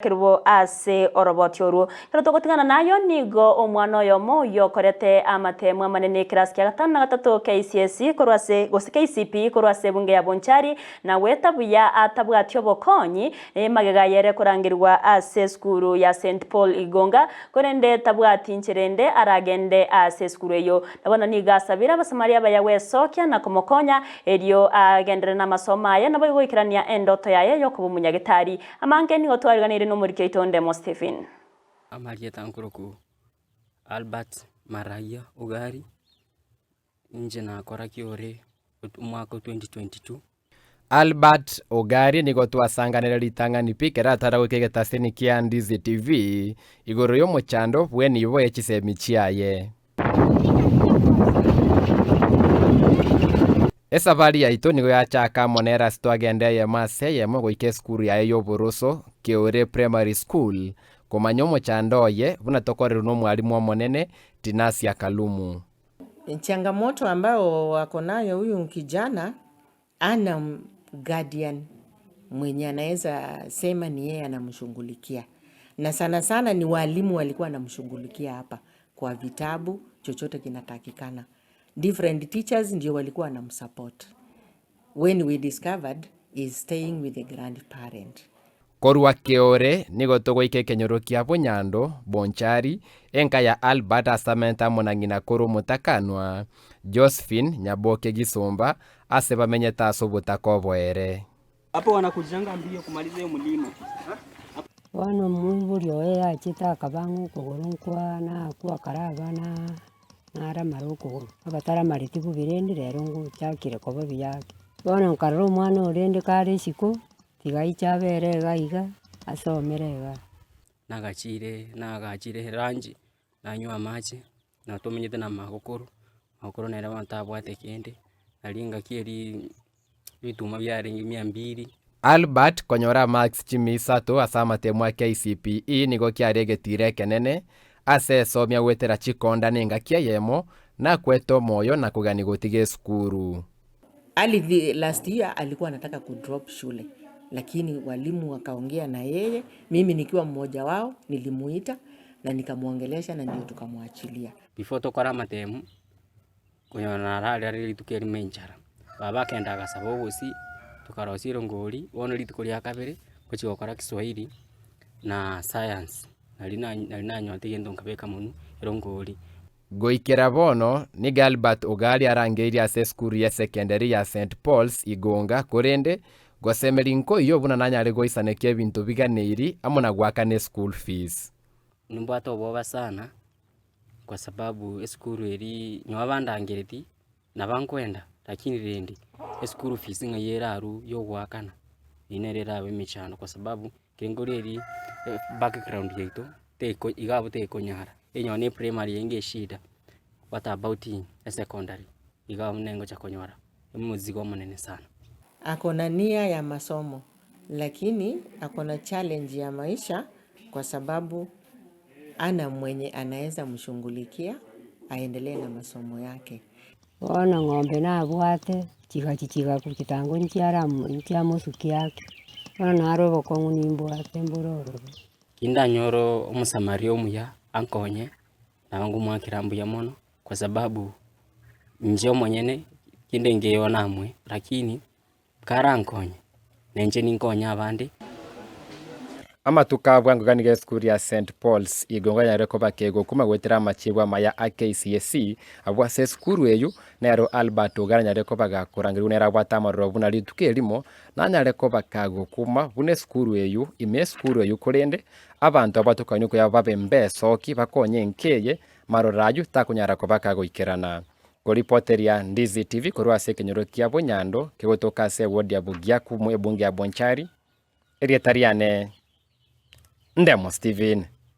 Kerubo ase oroboti orwo. Ekero togotigana nayo nigo omwana oyomo oyio okorete amatemu amanene ekerasi kia gatano na gatato KCSE korwa ase gose KCPE korwa ase ebunge ya Bonchari na gweta buya atabwati obokonyi magega ayere korangerigwa ase esukuru ya St Paul Igonga korende tabwati nchera ende aragende ase esukuru eyio. Na bono nigo asabire Abasamaria abaya gwesokia na komokonya erio agenderere namasomo aye naboigo goikerania endoto yaye yokoba omonyagetari. Amange nigo twariganeire nomoriki oito Ndemo Stephen. Amarieta nkorokwa Albert Maraia Ogari, inche nakora kiore omwaka o 2022. Albert Ogari nigo twasanganire ritang'ani pi ekero atara goika egetaseni kia Ndizi TV igoro y'omochando bw'enibo ye chisemi chiaye. Esafari yaito nigo yachaka amo nere ase twagenda eyemo ase eyemo goika esukuru yaye y'oboroso, Keore Primary School, komanya omochando oye buna tokorerwa nomwalimu omonene, Tinasia Kalumu. Changamoto ambayo ako nayo huyu kijana ana guardian mwenye anaeza sema ni yeye anamshughulikia, na sana sana ni walimu walikuwa wanamshughulikia hapa kwa vitabu, chochote kinatakikana. Different teachers ndio walikuwa wanamsupport. When we discovered is staying with the grandparent. Korwa Keore nigo togoika ekenyoro kia Bonyando, Bonchari, enka ya Albert asamente amo na ng'ina korwa omotakanwa, Josephine Nyaboke Gisomba, ase bamenyete ase obotaka oboere. Bono omoibori oye yachete akaba ang'e okogoro nkwa nakwo akaraba na naramara okogoro, agataramareti bobe rende rero ngochakire koba buya ake. Bono nkarora omwana oria rende kare isiko, tiga aiche abere iga iga, asomere igaa. Nagachire nagachire lunch, nanywa amache, na tomenyete na magokoro, magokoro nere bono tabwate kende, nari engaki eria ebituma biarenge mia mbiri. Albert konyora marks chimi isato ase amatemo a KCPE nigo kiare egetiro ekenene ase esomia goetera chikonda na engaki eyemo nakwete omoyo na kogania gotiga esukuru. Early last year alikuwa anataka kudrop shule lakini walimu wakaongea na yeye, mimi nikiwa mmoja wao nilimuita na nikamuongelesha na ndio tukamwachilia. Before tokore amatemu, konyora nararera rituko erimo enchara, baba akenda agasaba obosie, tokarosia erongori, bono rituko ria kabere, ngochia gokora kiswahili na science, nari na nari nanyorete egento nkabeka monwe, erongori. Goikera bono, nigo Albert Ogari arangeirie ase esukuru y'esekenderi ya St Paul's Igonga korende gosemeria nkoiyo buna nanyare goisanekia ebinto biganeiri amo na goakana eschool fees. Nimbwate obwoba sana, kwa sababu esukuru eria nyowe bandangereti, naba nkoenda lakini rende eschool fees ng'ai ere arwu ya ogoakana, eywo nere erabe emechando kwa sababu kenkori eria background yaito teko iga abwo tekonyara, onye na eprimary enge eshida, what about esecondary, iga abwo nengocha konyora omozigo omonene sana. Ako na nia ya masomo lakini ako na challenge ya maisha kwa sababu hana mwenye anaeza mshungulikia aendelee na masomo yake. Bono ng'ombe nabwate, chigachi chigakwa chitango nchiaramu nchiamosukia ake, bono naro obokong'u nimbwate mbore ororo. Kindanyore omosamaria omuya ankonye, nabo nkomoakera mbuya mono, kwa sababu inche omonyene kende nkeiyo namwe, lakini Karankonye, na inche ninkonye abande. Amatuko a bwango iga nigo esukuru ya St Paul's igongo yanyarire koba kegokuma goetera amachibu amaya a KCSE abwo ase esukuru eyio nero Albert Ogara anyarire koba gakorangerigwa nere abwate amaroro buna rituko erimo nanyare koba kagokuma buna esukuru eyio ime esukuru eyio korende abanto abatukanio koyaba babe mbesoki bakonye enka eye maroro ayio takonyara koba kagoikerana. Koripoteria Ndizi TV korwa ase ekenyoro kia Bonyando kegotoka ase ewodi ya Bugiaku mu ebunge ya Bonchari, erieta riane Ndemo Stephen.